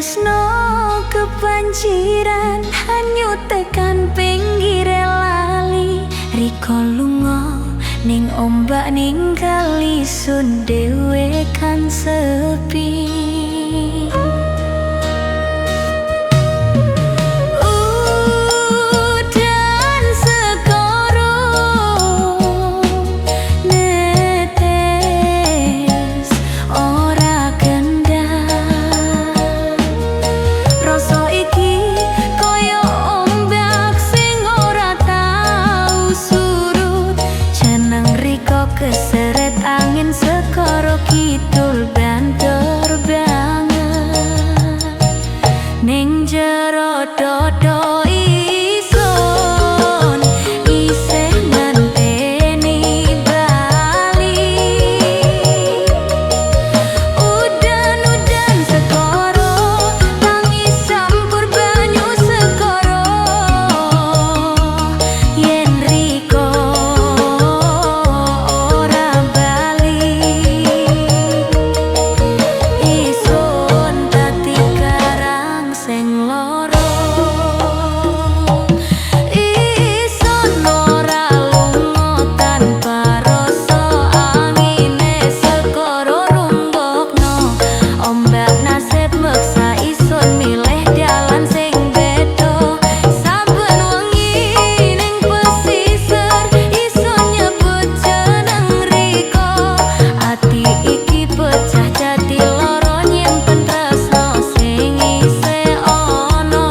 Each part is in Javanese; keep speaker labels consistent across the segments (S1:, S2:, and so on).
S1: tresno kebanjiran hanyut tekan pinggire lali. Riko lunga ning ombak ning kali sun dhewe kan sepi. Udan segoro netes ora kendang, rasa iki kaya ombak sing ora tau surut. Jeneng riko keseret angin segoro kidul banter banget ning jero dodo isun isih ngenteni bali. Udan-udan segoro tangis campur banyu segoro yen riko ora bali. Isun dadi karang sing loro, isun ora lunga tanpa rasa angine segoro runggokno ombak nasib meksa isun milih dalan sing beda. Saben wengi ning pesisir isun nyebut jeneng riko, ati iki pecah dadi loro nyimpen tresno sing isih ana.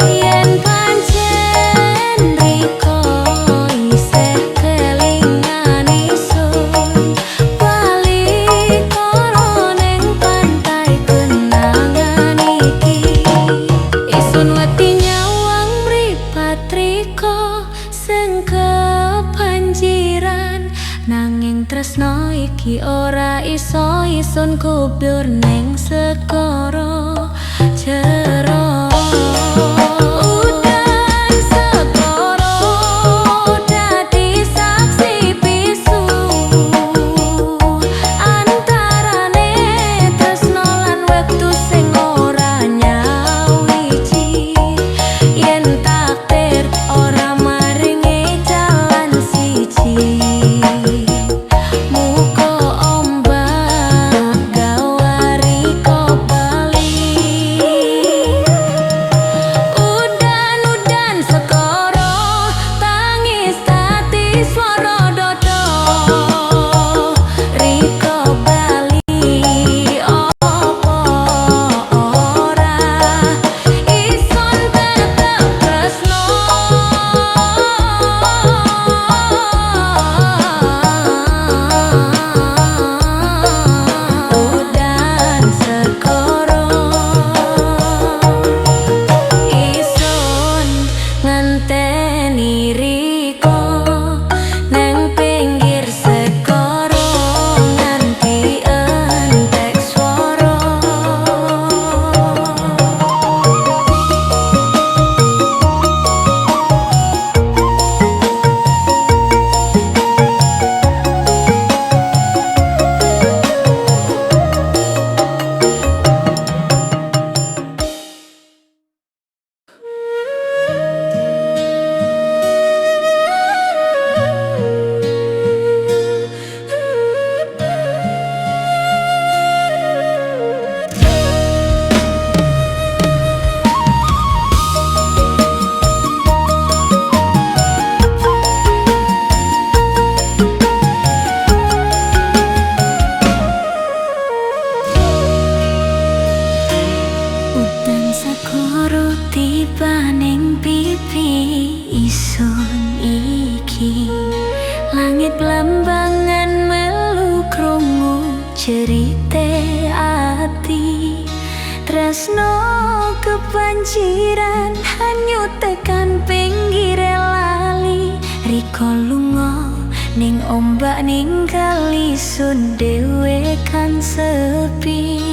S1: Yen pancen riko isih kelingan isun, bali kono ning pantai kenangan iki. Isun wedi nyawang mripat riko sing kebanjiran, nanging tresno iki ora iso isun kubur ning segara jero. Udan segoro dadi saksi bisu antarane tresno lan wektu sing ora nyawiji. Yen takdir ora maringi jalan siji, muga ombak gawa riko bali. Udan-udan segoro tangis dadi swara dodo, riko bali opo ora isun tetep tresno. Udan segoro isun ngenteni riko nang pinggir segoro nganti entek swara. Udan segoro tiba ning pipi isun iki, langit blambangan melu krungu cerite ati. Tresno kebanjiran, hanyut tekan pinggire lali. Riko lunga ning ombak, ninggali sun dhewe kan sepi.